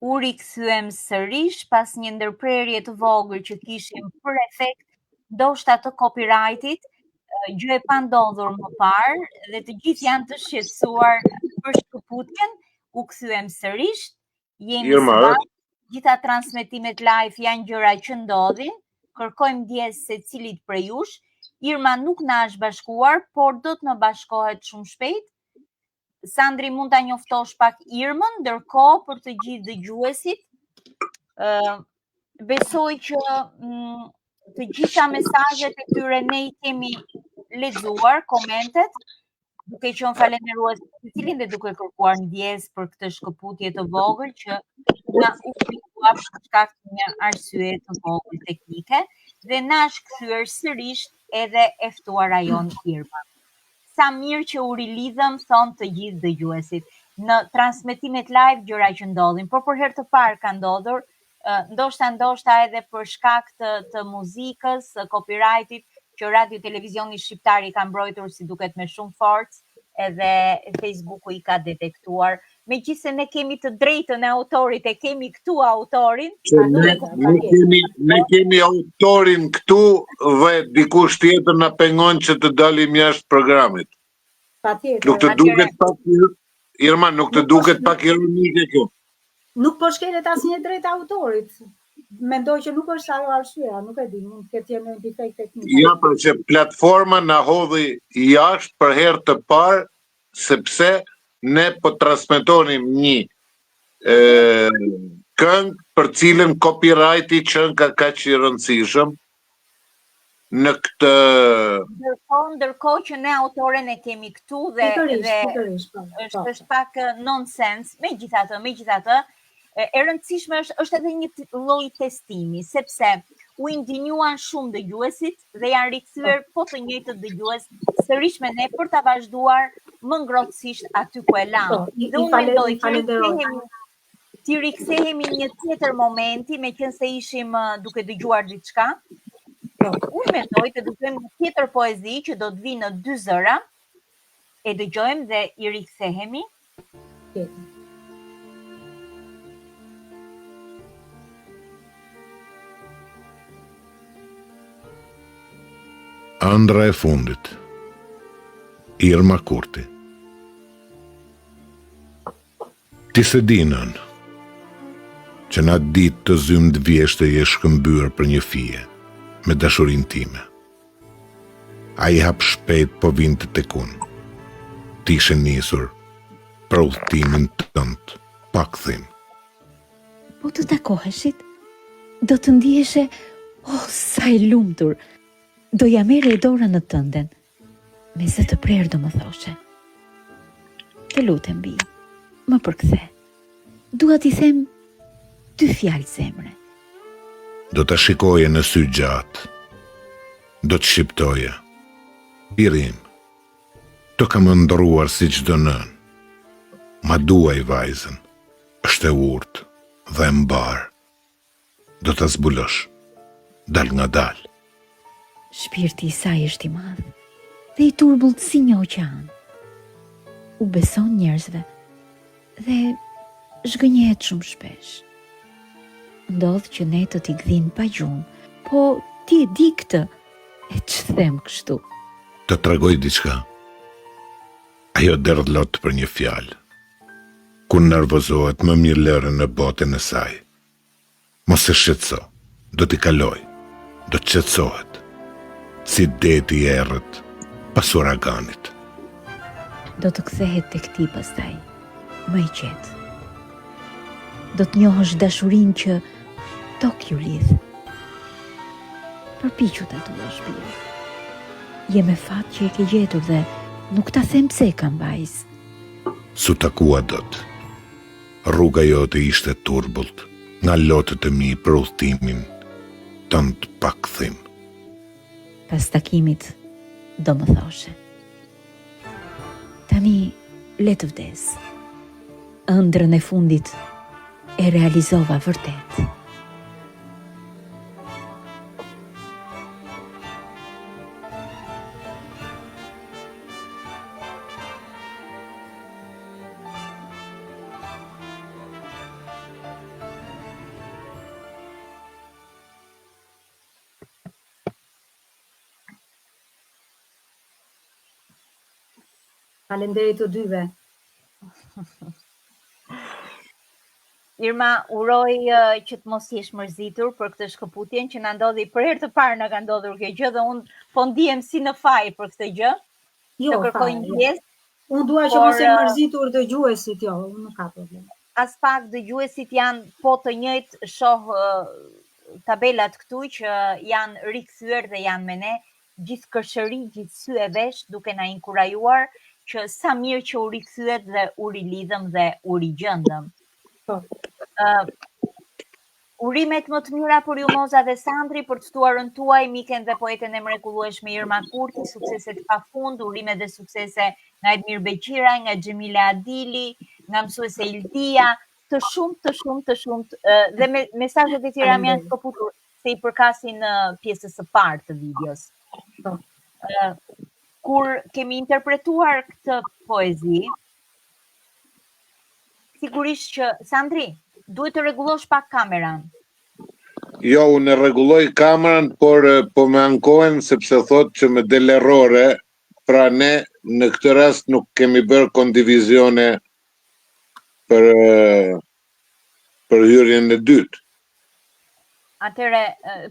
U rikthyem sërish pas një ndërprerje të vogël që kishim për efekt ndoshta të copyrightit, gjë e pandodhur më parë dhe të gjithë janë të shqetësuar për shkëputjen. U kthyem sërish. Jemi Irma, së bashku. Gjitha transmetimet live janë gjëra që ndodhin. Kërkojmë ndjesë secilit prej jush. Irma nuk na është bashkuar, por do të na bashkohet shumë shpejt. Sandri mund ta njoftosh pak Irmën, ndërkohë për të gjithë dëgjuesit, ë besoj që mm, të gjitha mesazhet e tyre ne i kemi lexuar, komentet, duke qenë falënderues për secilin dhe duke kërkuar ndjesë për këtë shkëputje të vogël që na u krijua për shkak të një arsye të vogël teknike dhe na është kthyer sërish edhe e ftuara jonë Irma. Sa mirë që u rilidhëm, thonë të gjithë dëgjuesit. Në transmetimet live gjëra që ndodhin, por për herë të parë ka ndodhur, ndoshta ndoshta edhe për shkak të të muzikës, copyrightit që Radio Televizioni Shqiptar i ka mbrojtur si duket me shumë forcë, edhe Facebooku i ka detektuar. Megjithëse ne kemi të drejtën e autorit, e kemi këtu autorin, Që ne, ne kemi ne kemi autorin këtu dhe dikush tjetër na pengon që të dalim jashtë programit. Patjetër. Nuk të duket pak Irma, nuk të duket pak ironike kjo. Nuk po shkelet asnjë e drejtë e autorit. Mendoj që nuk është ajo arsyeja, nuk e di, mund të ketë qenë një defekt teknik. Ja, pra që platforma na hodhi jashtë për herë të parë sepse ne po transmetonim një e, këngë për cilën copyrighti qenka kaq i rëndësishëm në këtë ndërkohë ndërkohë që ne autoren e kemi këtu dhe pikërisht, dhe pikërisht, po, është po. është pak nonsens, megjithatë, megjithatë, e rëndësishme është është edhe një lloj testimi, sepse u indinjuan shumë dëgjuesit dhe janë rikthyer po të njëjtët dëgjues sërish me ne për ta vazhduar më ngrohtësisht aty ku e lamë. Po, Dhe unë mendoj që rikthehemi t'i rikthehemi një tjetër momenti, meqenëse ishim duke dëgjuar diçka. Po. Unë mendoj të dëgjojmë një tjetër poezi që do të vijë në dy zëra. E dëgjojmë dhe i rikthehemi. Ëndrra e fundit. Irma Kurti. Ti s'e di, nënë, që në atë ditë të zymtë vjeshte je shkëmbyer për një fije, me dashurinë time. Ai hap shpejt po vinte tek unë. Ti ishe nisur për udhëtimin tënd pa kthim. Po të takoheshit, do të ndiheshe, oh, sa e lumtur, do ia merrje dorën në tënden, Me zë të prerë do më thoshe. Të lutem bijë, më përkthe. Dua t'i them dy fjalë zemre. Do ta shikoje në sy gjatë. Do të shqiptoje. Biri im, të kam ëndërruar si çdo nënë. Ma duaj vajzën, është e urtë dhe e mbarë. Do ta zbulosh. Dalëngadalë. Shpirti i saj është i madh dhe i turbullt si një oqean. U beson njerëzve dhe zhgënjehet shumë shpesh. Ndodh që netët i gdhin pa gjumë, po ti e di këtë, e ç'them kështu. Të tregoj diçka. Ajo derdh lot për një fjalë. Kur nervozohet më mirë lëre në botën e saj. Mos e shqetëso, do t'i kalojë, do të qetësohet, si deti i errët pas uraganit. Do të kthehet tek ti pastaj, më e qetë. Do të njohësh dashurinë që tok ju lidh. Përpiqu ta duash bir. Je me fat që e ke gjetur dhe nuk ta them pse e kam vajzë. S'u takua dot. Rruga jote ishte e turbullt nga lotët e mi për udhëtimin tënd pa kthim. Pas takimit do më thoshe. Tani le të vdes. Ëndrrën e fundit e realizova vërtet. Faleminderit të dyve. Irma, uroj që të mos jesh mërzitur për këtë shkëputjen që na ndodhi për herë të parë na ka ndodhur kjo gjë dhe unë po ndihem si në faj për këtë gjë. Jo, të kërkoj jo. ndjesë. Unë dua që mos jenë mërzitur dëgjuesit, jo, nuk ka problem. Aspak dëgjuesit janë po të njëjtë, shoh tabelat këtu që janë rikthyer dhe janë me ne, gjithë kërshëri, gjithë sy e vesh duke na inkurajuar që sa mirë që u rikthyet dhe u rilidhëm dhe u rigjendëm. Po. Uh, urimet më të mira për ju Moza dhe Sandri, për të ftuarën tuaj, miken dhe poeten e mrekullueshme Irma Kurti, suksese të pafund, urime dhe suksese nga Edmir Beqiraj, nga Xhemile Adili, nga mësuese Ildia, të shumë, të shumë, të shumë, dhe me, mesazhet e tjera më janë shkëputur se i përkasin pjesës së parë të videos. Po. Kur kemi interpretuar këtë poezi, sigurisht që Sandri, duhet të rregullosh pak kamerën. Jo, unë e rregulloj kamerën, por po më ankohen sepse thotë që më del errore, pra ne në këtë rast nuk kemi bërë kondivizione për për hyrjen e dytë. Atëre,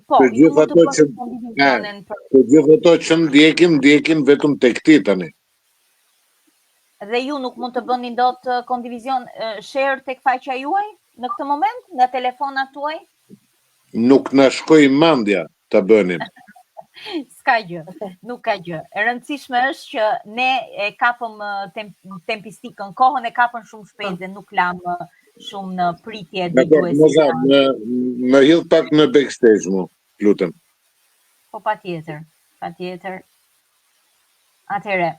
po, të gjithë ato që për... të gjithë ato që ndjekin, ndjekin vetëm tek ti tani. Dhe ju nuk mund të bëni dot kondivizion share tek faqja juaj në këtë moment nga telefonat tuaj? Nuk na shkoi mendja ta bënim. S'ka gjë, nuk ka gjë. E rëndësishme është që ne e kapëm tem tempistikën, kohën e kapëm shumë shpejt po. dhe nuk lamë shumë në pritje dëgjuesit. Moza, më, më hidh pak në backstage mu, lutem. Po patjetër, patjetër. Atëherë,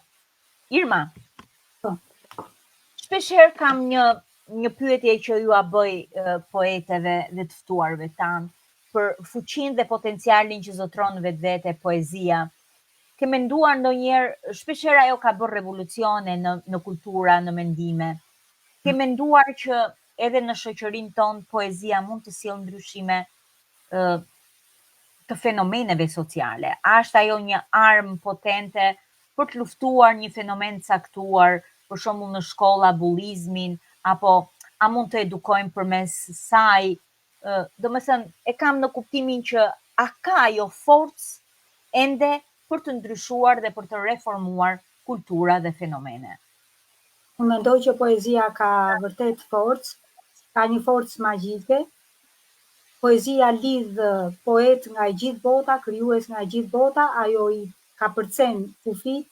Irma. Po. Shpeshherë kam një një pyetje që jua bëj poeteve dhe të ftuarve tanë për fuqinë dhe potencialin që zotëron në vetvete poezia. Ke menduar ndonjëherë, shpeshherë ajo ka bërë revolucione në në kultura, në mendime. Ke menduar që edhe në shoqërinë tonë poezia mund të sjellë ndryshime ë të fenomeneve sociale? A është ajo një armë potente për të luftuar një fenomen të caktuar, për shembull në shkolla bullizmin apo a mund të edukojmë përmes saj? Domethënë, e kam në kuptimin që a ka ajo forcë ende për të ndryshuar dhe për të reformuar kultura dhe fenomene? Unë mendoj që poezia ka vërtet forcë, ka një forcë magjike. Poezia lidh poetë nga e gjithë bota, krijues nga e gjithë bota, ajo i kapërcen kufijtë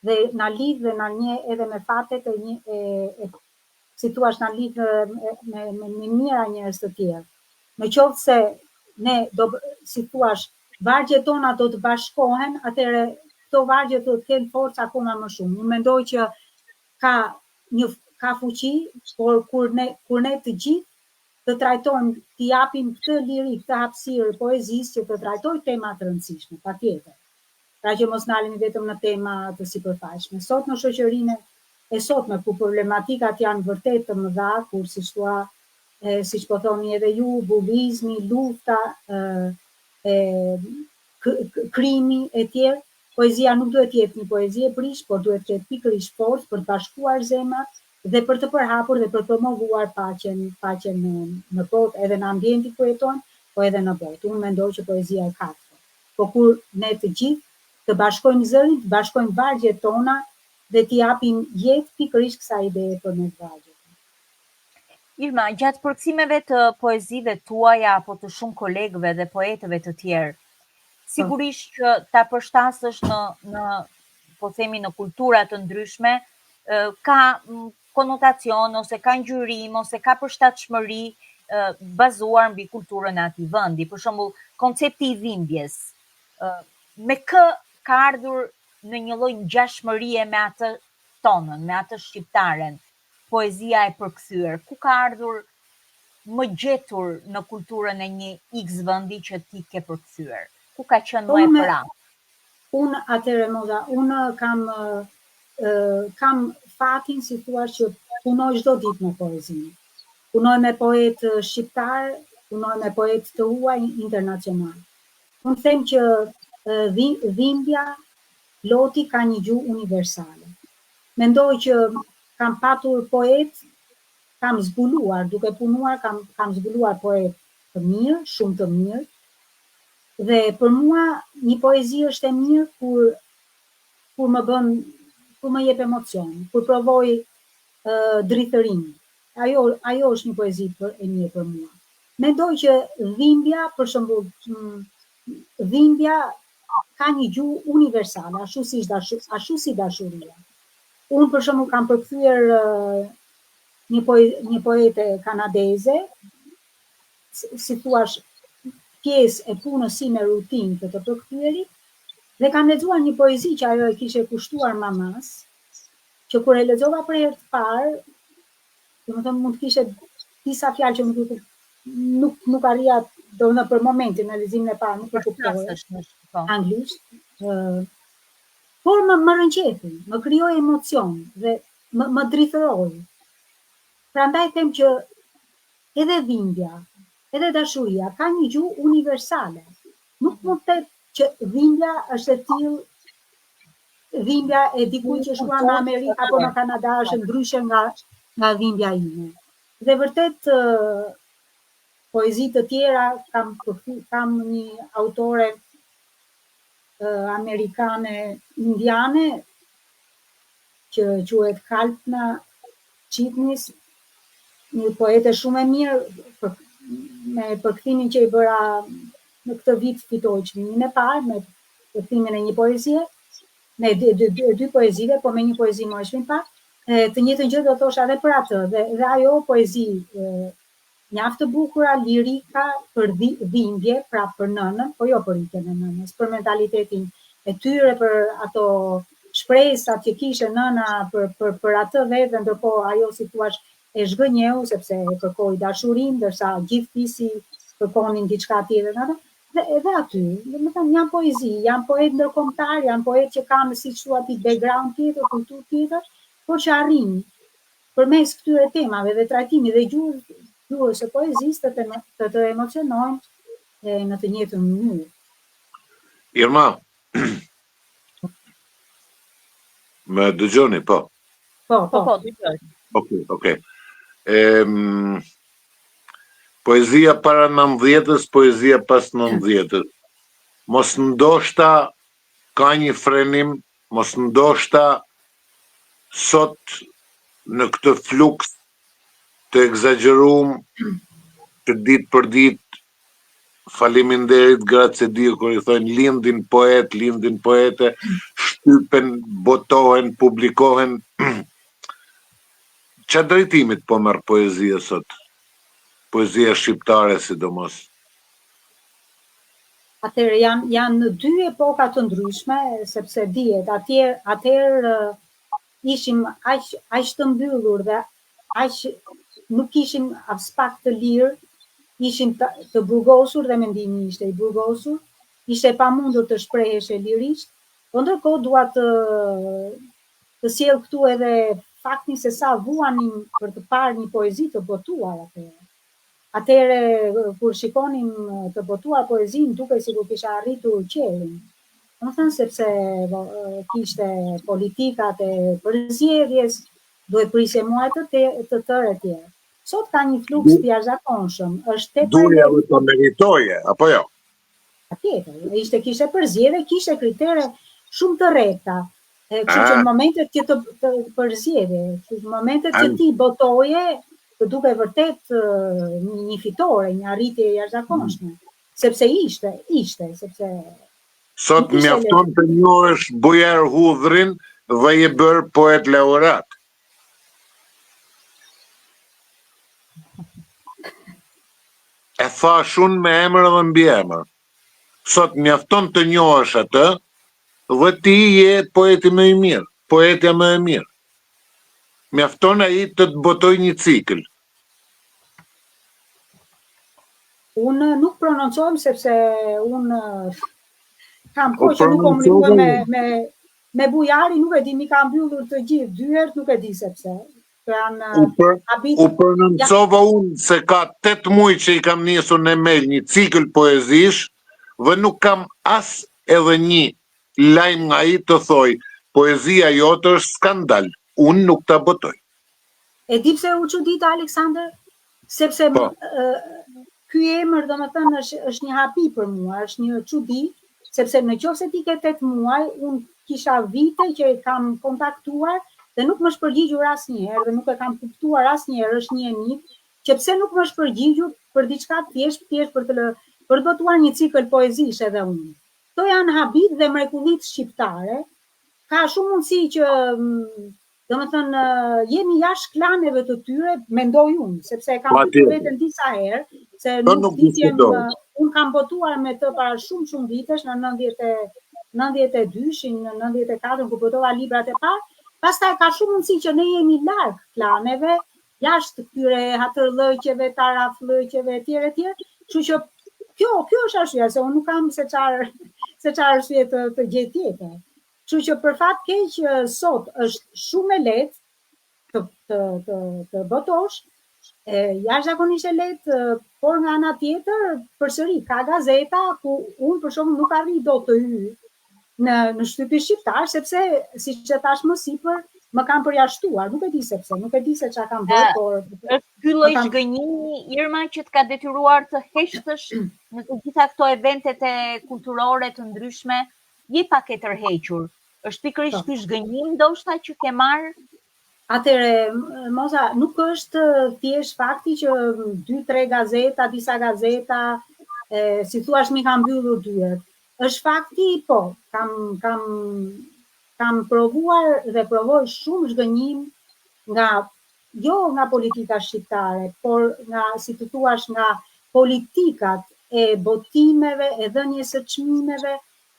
dhe na lidh dhe na njeh edhe me fatet e një e, e si thua na lidh me me, me, me mijëra njerëz të tjerë. Në qoftë se ne do si thua vargjet tona do të bashkohen, atëherë këto vargje do të kenë forcë akoma më shumë. Unë mendoj që ka një ka fuqi, por kur ne kur ne të gjithë të trajtojmë, t'i japim këtë liri, këtë hapësirë poezisë që të trajtojë tema të rëndësishme, patjetër. Pra që mos ndalemi vetëm në tema të sipërfaqshme. Sot në shoqërinë e sotme ku problematikat janë vërtet të mëdha, kur siç thua, e, siç po thoni edhe ju, bullizmi, lufta, e, e krimi e tjerë, poezia nuk duhet të jetë një poezi e brishtë, por duhet të ketë pikërisht forcë për të bashkuar zemrat dhe për të përhapur dhe për të promovuar paqen, paqen në në botë, edhe në ambientin ku jetojmë, po edhe në botë. Unë mendoj që poezia e ka këtë. Po kur ne të gjithë të bashkojmë zërin, të bashkojmë vargjet tona dhe t'i japim jetë pikërisht kësaj ideje përmes vargjeve. Irma, gjatë përkthimeve të poezive tuaja apo të shumë kolegëve dhe poetëve të tjerë, sigurisht që ta përshtasësh në në po themi në kultura të ndryshme, ka konotacion ose ka ngjyrim ose ka përshtatshmëri bazuar mbi kulturën e atij vendi. Për shembull, koncepti i dhimbjes, me kë ka ardhur në një lloj ngjashmërie me atë tonën, me atë shqiptaren, poezia e përkthyer, ku ka ardhur më gjetur në kulturën e një X vendi që ti ke përkthyer? Ku ka qenë më e përafërt? Unë atëherë Moza, unë kam kam fatin si thua që punoj çdo ditë me poezinë. Punoj me poetë shqiptarë, punoj me poetë të huaj internacional. Unë them që dhimbja, loti ka një gjuhë universale. Mendoj që kam patur poetë, kam zbuluar, duke punuar kam kam zbuluar poetë të mirë, shumë të mirë. Dhe për mua një poezi është e mirë kur kur më bën, kur më jep emocion, kur provoj uh, drithërim. Ajo ajo është një poezi për e mirë për mua. Mendoj që dhimbja, për shembull, mm, dhimbja ka një gjuhë universale, ashtu si dashu, ashtu si dashuria. Unë për shembull kam përkthyer një poe, një poete kanadeze, si thuash, pjesë e punës sime rutinë të të përkthyerit, dhe kam lexuar një poezi që ajo e kishte kushtuar mamas, që kur e lexova për herë të parë, domethënë mund të kishte disa fjalë që nuk nuk nuk arrija domethënë për momentin në leximin e parë nuk e kuptoja. Po. Anglisht, ë por më më rrënqethi, më krijoi emocion dhe më më drithëroi. Prandaj them që edhe dhimbja, edhe dashuria ka një gjuhë universale. Nuk mund të them që dhimbja është e tillë dhimbja e dikujt që shkruan në Amerikë apo në Kanada është ndryshe nga nga dhimbja ime. Dhe vërtet poezi të tjera kam kam një autore amerikane indiane që quhet Kalpna Chitnis, një poete shumë e mirë për, me përkthimin që i bëra në këtë vit fitoi çmimin e parë me përkthimin e një poezie, me dy, dy, dy, dy poezive, po me një poezi mori çmim pak. E, të njëjtën gjë do thosha edhe për atë, dhe, dhe ajo poezi e, mjaft të bukura, lirika për dhimbje, pra për nënën, po jo për ikjen e nënës, për mentalitetin e tyre, për ato shpresat që kishte nëna për për për atë vetë dhe ndërkohë ajo si thua e zhgënjeu sepse e kërkoi dashurinë, ndërsa gjithë fisi kërkonin diçka tjetër nga ato. Dhe edhe aty, domethënë janë poezi, janë poetë ndërkombëtarë, janë poetë që kanë siç thua ti background tjetër, kulturë tjetër, por që arrijnë përmes këtyre temave dhe trajtimit dhe gjuhës gjuhës së poezisë të të, të, të emocionojnë e, në të njëjtën mënyrë. Irma, më dëgjoni, po? Po, po, po, dëgjoj. Okej, okej. Ehm, poezia para nëntëdhjetës, poezia pas nëntëdhjetës. Mos ndoshta ka një frenim, mos ndoshta sot në këtë fluks të ekzagjerum që ditë për ditë faleminderit grazie Dio kur i thonë lindin poet, lindin poete, shtypen, botohen, publikohen. Ça drejtimit po merr poezia sot? Poezia shqiptare sidomos. Atëherë janë janë dy epoka të ndryshme, sepse dihet, atje atëherë ishim aq aq të mbyllur dhe aq nuk ishim aspak të lirë, ishim të, të burgosur dhe mendimi ishte i burgosur, ishte e pamundur të shpreheshe lirisht, po ndërkohë dua të të sjell këtu edhe faktin se sa vuanim për të parë një poezi të botuar atëherë. Atëherë kur shikonim të botuar poezinë, dukej sikur kisha arritur qiellin. Domethënë sepse kishte politikat e përzgjedhjes, duhet prisje muaj të te, të tërë e tjerë. Sot ka një fluks të jashtëzakonshëm, është tepër Duhej edhe ta meritoje, apo jo? Patjetër, ishte kishte përzgjedhje, kishte kritere shumë të rrepta. E, kështu që në momentet që të, të përzgjedhje, në momentet që ti botoje, të dukej vërtet një, një fitore, një arritje e jashtëzakonshme. Sepse ishte, ishte, sepse Sot mjafton të njohësh Bujar Hudhrin dhe je bërë poet laureat. E thashë unë me emër dhe mbiemër. Sot mjafton të njohësh atë dhe ti je poeti më i mirë, poetja më e mirë. Mjafton ai të të botojë një cikël. Unë nuk prononcohem sepse unë kam kohë që nuk komunikoj me me me Bujarin, nuk e di, m'i ka mbyllur të gjithë dyert, nuk e di sepse. Janë u, për, u prononcova ja. unë se ka 8 muaj që i kam nisur në mail një cikël poezish dhe nuk kam as edhe një lajm nga ai të thojë poezia jote është skandal. Unë nuk ta botoj. E di pse u çudita Aleksandër? Sepse po. ky emër, domethënë, është është një habi për mua, është një çudi, sepse në qoftë se ti ke 8 muaj, unë kisha vite që e kam kontaktuar dhe nuk më është përgjigjur asnjëherë dhe nuk e kam kuptuar asnjëherë, është një enigmë që pse nuk më është përgjigjur për diçka thjesht, thjesht për të lë, për të botuar një cikël poezish edhe unë. Këto janë habitë dhe mrekullitë shqiptare. Ka shumë mundësi që domethënë jemi jashtë klaneve të tyre, mendoj unë, sepse e kam pyetur veten disa herë, se po, nuk di që unë kam botuar me të para shumë shumë vitesh në 90 92-shin, në 94 kur botova librat e parë, pastaj ka shumë mundësi që ne jemi larg klaneve, jashtë këtyre hatërllëqeve, tarafllëqeve etj etj, kështu që kjo kjo është arsyeja se unë nuk kam se çfarë se çfarë arsye të të gjej tjetër. Kështu që për fat keq sot është shumë e lehtë të të të të botosh, e jashtëzakonisht e lehtë, por nga ana tjetër përsëri ka gazeta ku unë për shembull nuk arrij dot të hyj në në shtypin shqiptar sepse siç e thashë më sipër më kanë përjashtuar, nuk e di se pse, nuk e di se çka kam bërë, por është ky lloj zhgënjimi Irma që të ka detyruar të heshtësh në të gjitha këto eventet e kulturore të ndryshme, je pak e tërhequr. Është pikërisht po. ky zhgënjim ndoshta që ke marrë? Atëherë, Moza, nuk është thjesht fakti që dy, tre gazeta, disa gazeta, e, si thua m'i kanë mbyllur dyert. Është fakti, po, kam kam kam provuar dhe provoj shumë zhgënjim nga jo nga politika shqiptare, por nga si të thuash nga politikat e botimeve, e dhënies së çmimeve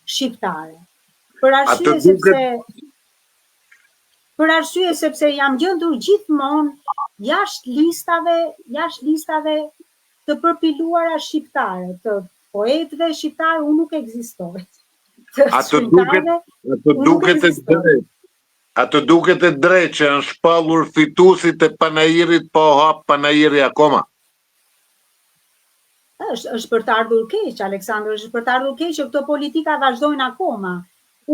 shqiptare. Për arsye sepse për arsye sepse jam gjendur gjithmonë jashtë listave, jashtë listave të përpiluara shqiptare, të poetëve shqiptarë, unë nuk ekzistoj. A të duket, a të duket e drejtë? A të duket e drejtë që janë shpallur fituesit e panairit pa u hap panairi akoma? Është është për të ardhur keq, Aleksandër, është për të ardhur keq që këto politika vazhdojnë akoma.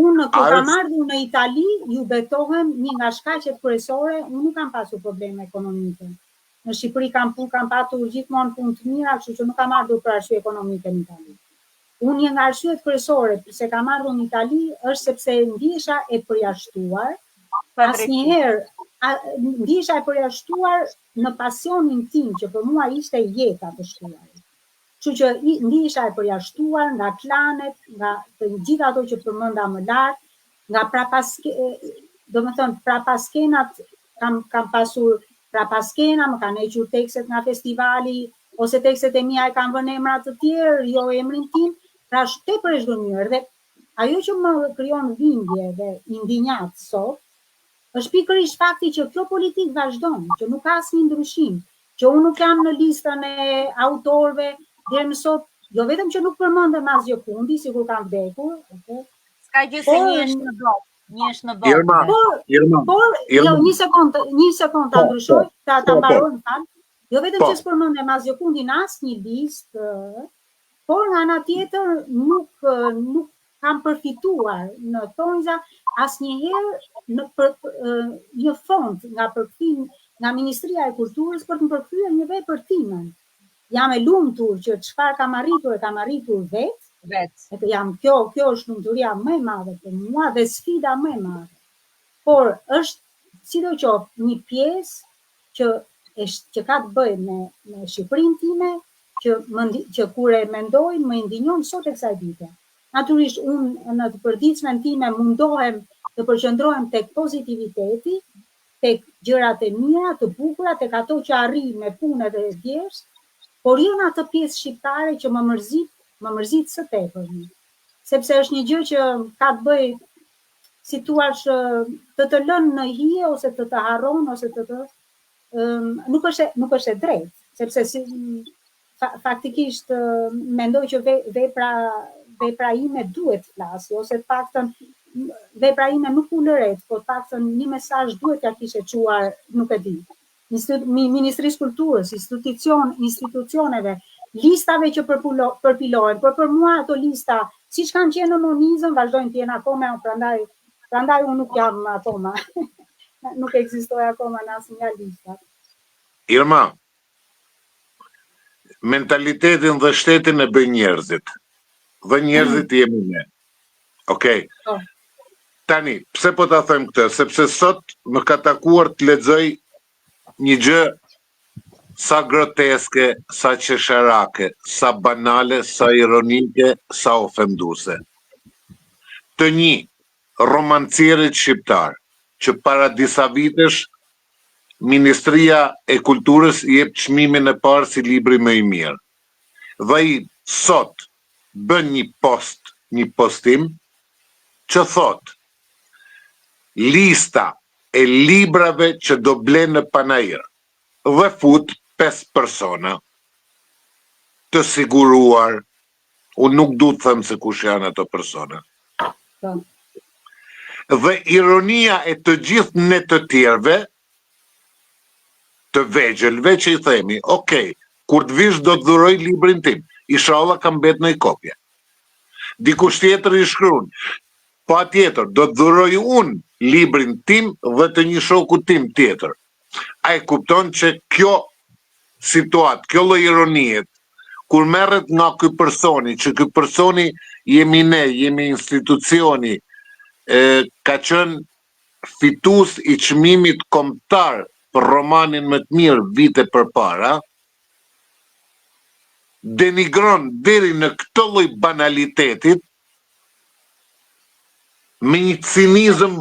Unë kur kam ardhur në Itali, ju betohem, një nga shkaqet kryesore, unë nuk kam pasur probleme ekonomike. Në Shqipëri kam punë, kam patur gjithmonë punë të mira, kështu që nuk kam ardhur për arsye ekonomike në Itali. Unë një nga arsyet kryesore pse kam ardhur në Itali është sepse ndihesha e përjashtuar, asnjëherë ndihesha e përjashtuar në pasionin tim që për mua ishte jeta të shkruarit. Kështu që ndihesha e përjashtuar nga klanet, nga të gjitha ato që përmenda më lart, nga prapaske, domethënë prapaskenat kam kam pasur prapaskena, më kanë hequr tekstet nga festivali ose tekstet e mia e kanë vënë emra të tjerë, jo emrin tim, pra është tepër e zhgënjyer dhe ajo që më krijon dhimbje dhe indinjatë sot është pikërisht fakti që kjo politikë vazhdon, që nuk ka asnjë ndryshim, që unë nuk jam në listën e autorëve deri më sot, jo vetëm që nuk përmendem asgjëkundi, sikur kam vdekur, okay? S'ka gjë se një është në botë, një është në botë. Irma, por, Irma, por, Irma. jo, një sekondë, një sekondë ta po, ndryshoj, po, ta ta po, po. mbaroj, më fal. Jo vetëm Po. që s'përmendem asgjëkundi në asnjë listë, por nga ana tjetër nuk nuk kam përfituar në thonjza asnjëherë në për, një fond nga përkthim nga Ministria e Kulturës për të më përkthyer një vepër timen. Jam e lumtur që çfarë kam arritur e kam arritur vetë. Vet. Edhe jam kjo, kjo është lumturia më e madhe për mua dhe sfida më e madhe. Por është sidoqoftë një pjesë që e që ka të bëjë me me Shqipërinë time, që më që kur e mendoj më indinjon sot e kësaj dite. Natyrisht unë në të përditshmen time mundohem të përqendrohem tek pozitiviteti, tek gjërat e mira, të bukura, tek ato që arrij me punë edhe djersë, por jo në atë pjesë shqiptare që më mërzit, më mërzit së tepërmi. Sepse është një gjë që ka të bëjë si thuash të të lënë në hije ose të të harron ose të të nuk është nuk është e drejtë, sepse si fa, faktikisht mendoj që ve, vepra vepra ime duhet të flasi ose të paktën vepra ime nuk ulëret, por të paktën një mesazh duhet t'ia kishe çuar, nuk e di. Institut, Ministrisë Kulturës, institucion, institucioneve, listave që përpulo, përpilohen, por për mua ato lista, siç kanë qenë në monizëm, vazhdojnë të jenë akoma, prandaj prandaj unë nuk jam akoma. Nuk ekzistoj akoma në asnjë nga listat. Irma, mentalitetin dhe shtetin e bëjnë njerëzit. Dhe njerëzit mm. jemi ne. Okej. Okay. Po. Tani, pse po ta them këtë? Sepse sot më ka takuar të lexoj një gjë sa groteske, sa qesharake, sa banale, sa ironike, sa ofenduese. Të një romancierit shqiptar, që para disa vitesh Ministria e Kulturës i jep çmimin e parë si libri më i mirë. Dhe ai sot bën një post, një postim që thotë lista e librave që do blen në panair dhe fut 5 persona të siguruar Unë nuk du të them se kush janë ato persona. Po. Dhe ironia e të gjithë ne të tjerëve, të vegjëlve që i themi, ok, kur të vish do të dhuroj librin tim, ishalla ka mbet ndonjë kopje. Dikush tjetër i shkruan, patjetër, do të dhuroj unë librin tim dhe të një shoku tim tjetër. A e kupton që kjo situatë, kjo lloj ironie, kur merret nga ky personi, që ky personi jemi ne, jemi institucioni, e, ka qenë fitues i çmimit kombëtar për romanin më të mirë vite përpara, denigron deri në këtë lloj banalitetit me një cinizëm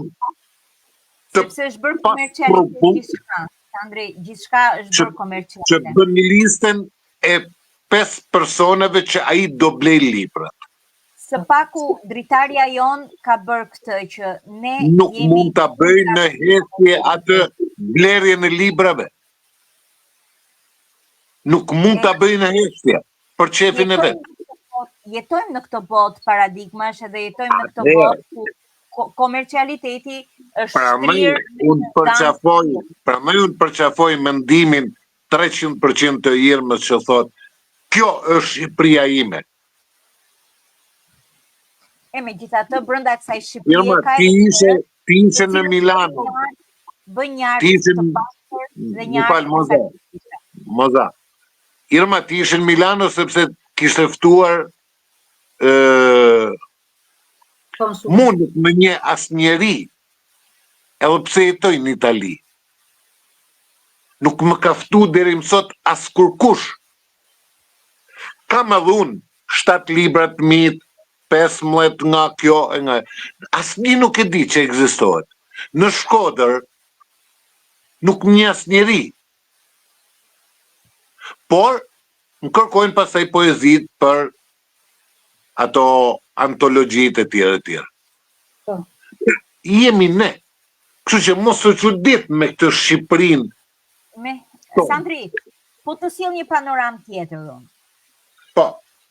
të Sepse është bërë komercialitet gjithçka. Sandri, gjithçka është bërë komerciale. Që bën një listën e pesë personave që ai do blej librat. Së paku dritarja jonë ka bërë këtë që ne nuk jemi mund ta bëj në heshtje atë blerjen e librave. Nuk mund ta bëj në heshtje për qefin e vet. Jetojmë në këtë botë paradigmash edhe jetojmë në këtë botë ku komercialiteti është shtrirë. Unë përqafoj, prandaj unë përqafoj mendimin 300% të Irmës që thotë, kjo është Shqipëria ime. E megjithatë, brenda kësaj Shqipërie Irma, ka ti ishe, ti ishe në Milano. Bën një art të pastër dhe një art të Moza. Moza. Irma, ti ishe në Milano sepse kishte ftuar ë Mu nuk më njeh asnjeri, edhe pse jetoj në Itali. Nuk më ka ftu deri më sot askurkush. Kam edhe unë 7 libra të mitë, 15 nga kjo e nga... Asnjë nuk e di që ekzistohet. Në Shkodër, nuk më njeh asnjeri. Por, më kërkojnë pastaj poezitë për ato antologjitë e tjera e tjera. Po. Jemi ne. Kështu që mos u çudit me këtë Shqipërinë. Me Sandri, po të sjell një panoramë tjetër unë. Po.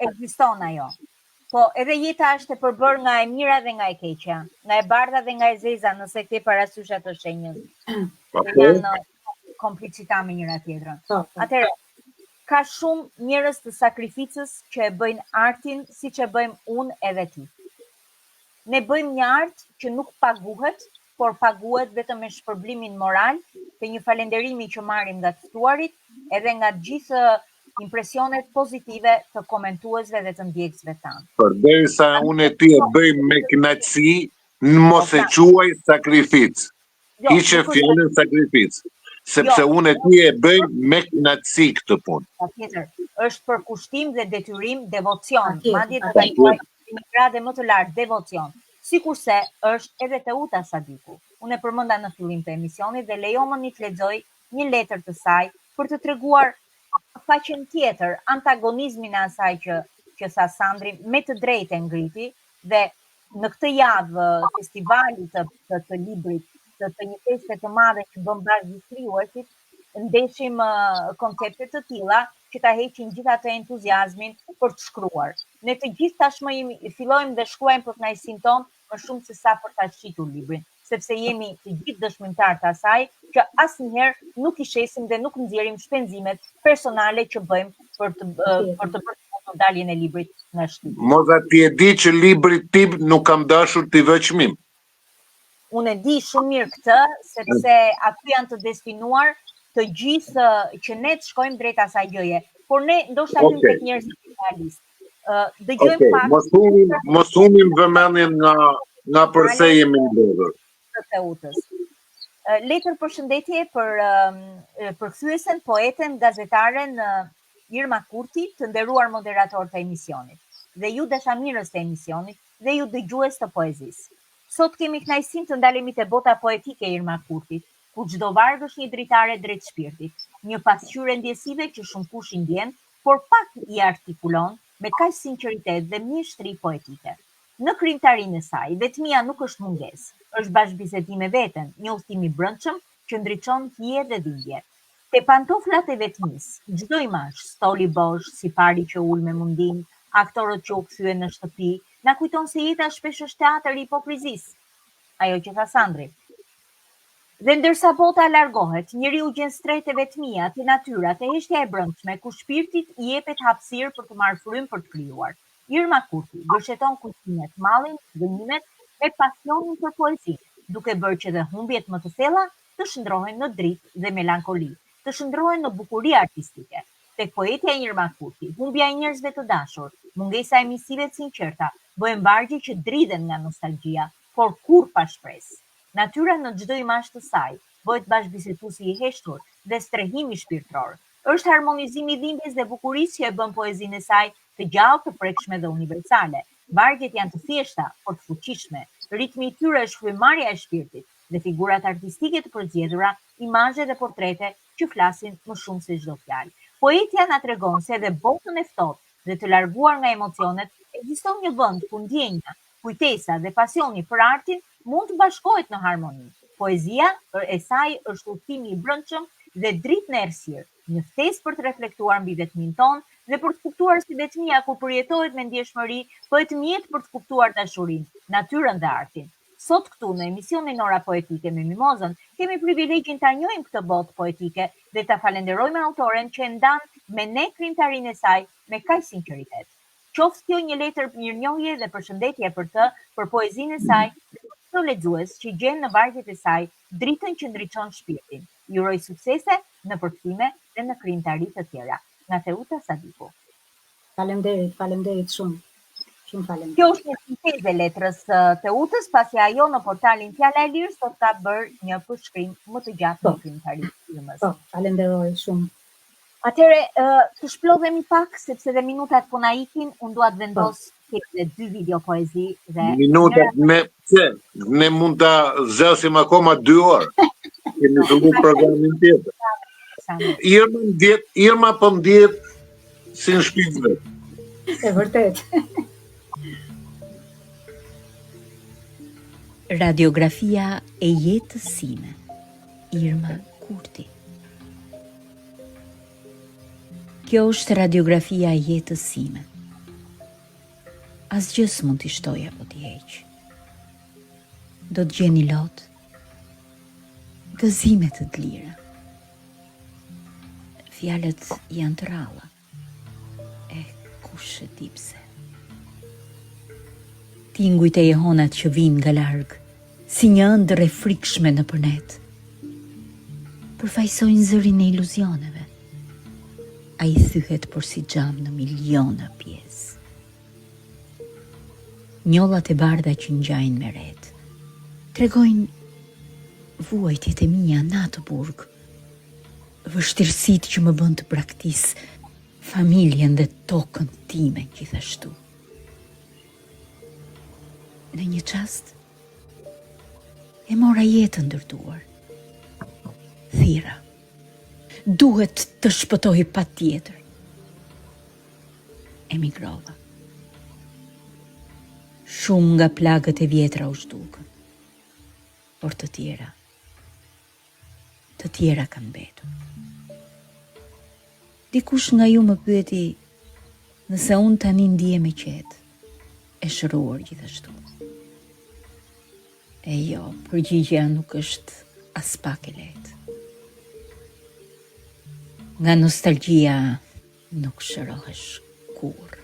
Ekziston ajo. Po, edhe jeta është e përbërë nga e mira dhe nga e keqja, nga e bardha dhe nga e zeza, nëse ke parasysh ato shenjën. Po, po. Janë komplicita me njëra tjetrën. Po, po. Atëherë, Ka shumë njerëz të sakrificës që e bëjnë artin siç e bëjmë unë edhe ti. Ne bëjmë një art që nuk paguhet, por paguhet vetëm me shpërblimin moral të një falenderimi që marrim nga të ftuarit edhe nga gjithë impresionet pozitive të komentuesve dhe të ndjekësve tanë. Përderisa unë e ti e bëjmë me kënaqësi, mos e quaj sakrificë. Jo, Hiqe fjalën sakrificë, sepse jo, unë e ti e bëjmë me kënaqësi këtë punë. Patjetër, është përkushtim dhe detyrim, devocion, madje do ta quaj në gradë më të lartë devocion. Sikurse është edhe Teuta Sadiku. Unë e përmenda në fillim të emisionit dhe lejomëni të lexoj një letër të saj për të treguar faqen tjetër, antagonizmin e asaj që që tha Sandri me të drejtë e ngriti dhe në këtë javë festivali të, të, të librit, të, të një feste të madhe që bën bashkë gjithë krijuesit, ndeshim koncepte të tilla që ta heqin gjithë atë entuziazmin për të shkruar. Ne të gjithë tashmë jemi fillojmë dhe shkruajmë për kënaqësinë tonë më shumë se sa për ta shitur librin, sepse jemi të gjithë dëshmitarë të asaj që asnjëherë nuk i shesim dhe nuk nxjerrim shpenzimet personale që bëjmë për të për të bërë të daljen e librit nga shtëpi. Moza ti e di që librit tim nuk kam dashur t'i vë çmim. Unë e di shumë mirë këtë, sepse aty janë të destinuar të gjithë që ne të shkojmë drejt asaj gjëje, por ne ndoshta okay. hyjmë tek njerëzit realistë. Ë dëgjojmë okay. pak. Mos humbim, mos humbim vëmendjen nga nga përse jemi mbledhur. Të Teutës. Letër përshëndetje për përkthyesen, poeten, gazetaren Irma Kurti, të nderuar moderatorë të emisionit dhe ju dashamirës të emisionit dhe ju dëgjues të poezisë. Sot kemi kënaqësinë të ndalemi te bota poetike e Irma Kurtit, ku çdo varg është një dritare drejt shpirtit, një pasqyrë e ndjesive që shumëkush i ndjen, por pak i artikulon me kaq sinqeritet dhe mjeshtri poetike. Në krijimtarinë e saj, vetmia nuk është mungesë, është bashkëbisedim me veten, një udhëtim i brendshëm që ndriçon hije dhe dhimbje. Te Pantoflat e vetmisë, çdo imazh, stoli bosh, sipari që u ul me mundim, aktorët që u kthyen në shtëpi, na kujton se jeta shpesh është teatër i hipokrizisë. Ajo që tha Sandri. Dhe ndërsa bota largohet, njeriu gjen strehë te vetmia, te natyra, te heshtja e brendshme, ku shpirtit i jepet hapësirë për të marrë frymë për të krijuar. Irma Kurti gërsheton kujtimet, mallin, zhgënjimet me pasionin për poezinë, duke bërë që dhe humbjet më të thella të shndërrohen në dritë dhe melankoli, të shndërrohen në bukuri artistike. Tek poetja Irma Kurti, humbja e njerëzve të dashur, mungesa e miqësive të sinqerta, bëhen vargje që dridhen nga nostalgjia, por kurrë pa shpresë. Natyra në çdo imazh të saj, bëhet bashkëbiseduesi i heshtur dhe strehimi shpirtëror. Është harmonizimi i dhimbjes dhe bukurisë që e bën poezinë e saj të gjallë, të prekshme dhe universale. Vargjet janë të thjeshta, por të fuqishme. Ritmi i tyre është frymëmarrja e shpirtit dhe figurat artistike të përzgjedhura, imazhe dhe portrete që flasin më shumë se çdo fjalë. Poetja na tregon se edhe botën e ftohtë dhe të larguar nga emocionet, ekziston një vend ku ndjenja, kujtesa dhe pasioni për artin mund të bashkohet në harmoni. Poezia e saj është udhëtimi i brendshëm dhe dritë në errësirë, një ftesë për të reflektuar mbi vetminë tonë dhe për të kuptuar se vetmia kur përjetohet me ndjeshmëri bëhet mjet për të kuptuar dashurinë, natyrën dhe artin. Sot këtu në emisionin Ora Poetike me Mimozën kemi privilegjin ta njohim këtë botë poetike dhe ta falenderojmë autoren që e ndan me ne krijimtarinë e saj me kaq sinqeritet. Qoftë kjo një letër mirënjohje dhe përshëndetje për të, për poezinë e saj dhe për çdo lexues që gjen në vargjet e saj dritën që ndriçon shpirtin. Ju uroj suksese në përkthime dhe në krijimtari të tjera. Nga Teuta Sadiku. Faleminderit, faleminderit shumë. Shumë faleminderit. Kjo është një sintezë e letrës së Teutës, pasi ajo në portalin Fjala e Lirë sot ka bërë një përshkrim më të gjatë po. në krijimtarinë e Irmës. Po, falenderoj shumë. Atëherë, të shplodhemi pak sepse dhe minutat po na ikin, unë dua të vendos po. dhe dy video poezi dhe minutat ne pse ne mund ta zgjasim akoma dy orë. Kemi filluar programin tjetër. Irma ndihet, Irma po ndihet si në shtëpi të vet. E vërtetë. Radiografia e jetës sime, Irma Kurti. Kjo është radiografia e jetës sime. Asgjë s'mund t'i shtoj apo t'i heq. Do të gjeni lot, gëzime të dlira. Fjalët janë të rralla. E kush e di pse. Tingujt e jehonat që vijnë nga larg, si një ëndërr e frikshme nëpër net. Përfaqësojnë zërin e iluzioneve. Ai thyhet porsi xham në miliona pjesë. Njollat e bardha që ngjajnë me retë, tregojnë vuajtjet e mia në atë burg. Vështirësitë që më bënë të braktis familjen dhe tokën time gjithashtu. Në një çast e mora jetën ndër duar. Thirra. Duhet të shpëtoj patjetër. Emigrova. Shumë nga plagët e vjetra u zhdukën, por të tjera Të tjera kanë mbetur. Dikush nga ju më pyeti nëse unë tani ndihem e qetë, e shëruar gjithashtu. E jo, përgjigja nuk është aspak e lehtë. Nga nostalgjia nuk shërohesh kurrë.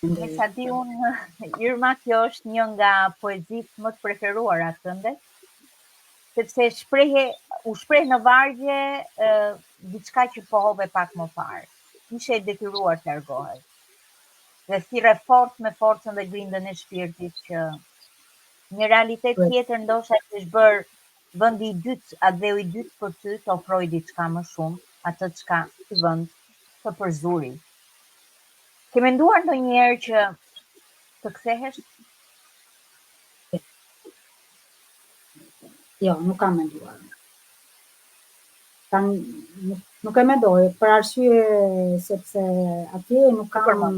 Me sa di unë, Irma, kjo është një nga poezitë më të preferuara tënde, sepse shprehe, u shpreh në vargje e, diçka që pohove pak më parë. Ishe e detyruar të largohesh. Dhe thirre fort me forcën dhe grindën e shpirtit që një realitet tjetër ndoshta që është bërë vendi i dytë, atdheu i dytë për ty të ofrojë diçka më shumë, atë çka ky vend të përzuri. Ke menduar ndonjëherë që të kthehesh? Jo, nuk kam menduar. Kam, nuk, nuk e mendoj, për arsye sepse atje nuk kam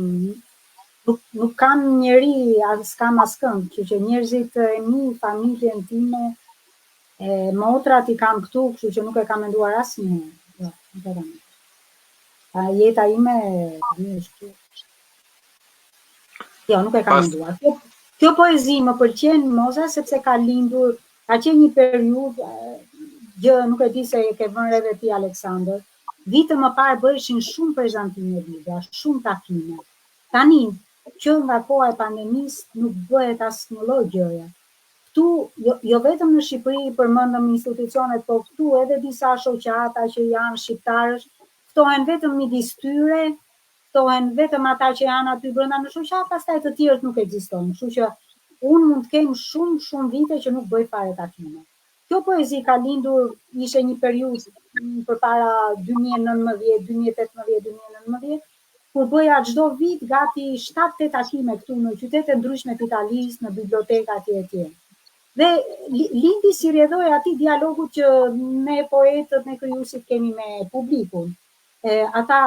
nuk, nuk kam njeri, as kam askënd, kështu që njerëzit e mi, familjen time, e motrat i kam këtu, kështu që nuk e kam menduar asnjëherë. Jo, nuk e kam menduar. A jeta ime tani është këtu. Jo, nuk e kam menduar. Kjo, kjo poezi më pëlqen Moza sepse ka lindur, ka qenë një periudhë gjë nuk e di se e ke vënë re dhe ti Aleksandër. Vite më parë bëheshin shumë prezantime libra, shumë takime. Tani, që nga koha e pandemisë nuk bëhet asnjë lloj gjëje. Këtu, jo, jo vetëm në Shqipëri përmendëm institucionet, po këtu edhe disa shoqata që janë shqiptarësh, ftohen vetëm midis tyre, ftohen vetëm ata që janë aty brenda në shoqatë, pastaj të tjerët nuk ekzistojnë. Kështu që unë mund të kem shumë shumë vite që nuk bëj fare takime. Kjo poezi ka lindur, ishte një periudhë përpara 2019, 2018, 2019, kur bëja çdo vit gati 7-8 takime këtu në qytete ndryshme të Italisë, në biblioteka etj etj. Dhe lindi si rrjedhojë e atij dialogut që ne poetët, ne krijuesit kemi me publikun. E, ata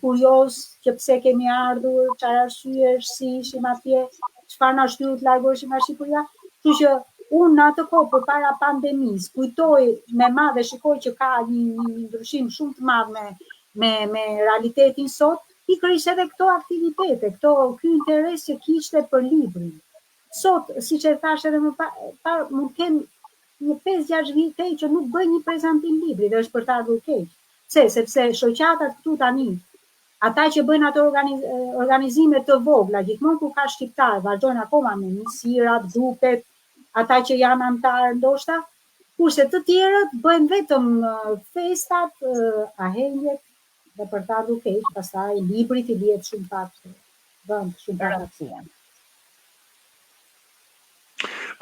kurioz që pse kemi ardhur, çfarë arsyesh, si ishim atje, çfarë na shtyu të largoheshim nga Shqipëria. Kështu që unë në atë kohë përpara pandemisë kujtoj me madh dhe shikoj që ka një, një ndryshim shumë të madh me me me realitetin sot, pikërisht edhe këto aktivitete, këto ky interes që kishte për librin. Sot, siç e thashë edhe më parë, mund të kem një 5-6 vite që nuk bëj një prezantim libri dhe është për të ardhur keq. Pse? Sepse shoqatat këtu tani, ata që bëjnë ato organiz, organizime të vogla, gjithmonë kur ka shqiptar, vazhdojnë akoma me misirat, grupet, ata që janë anëtarë ndoshta, kurse të tjerët bëjnë vetëm festat, ahengjet dhe për të ardhur keq, pastaj librit i lihet shumë pak vend, shumë pak hapësirë.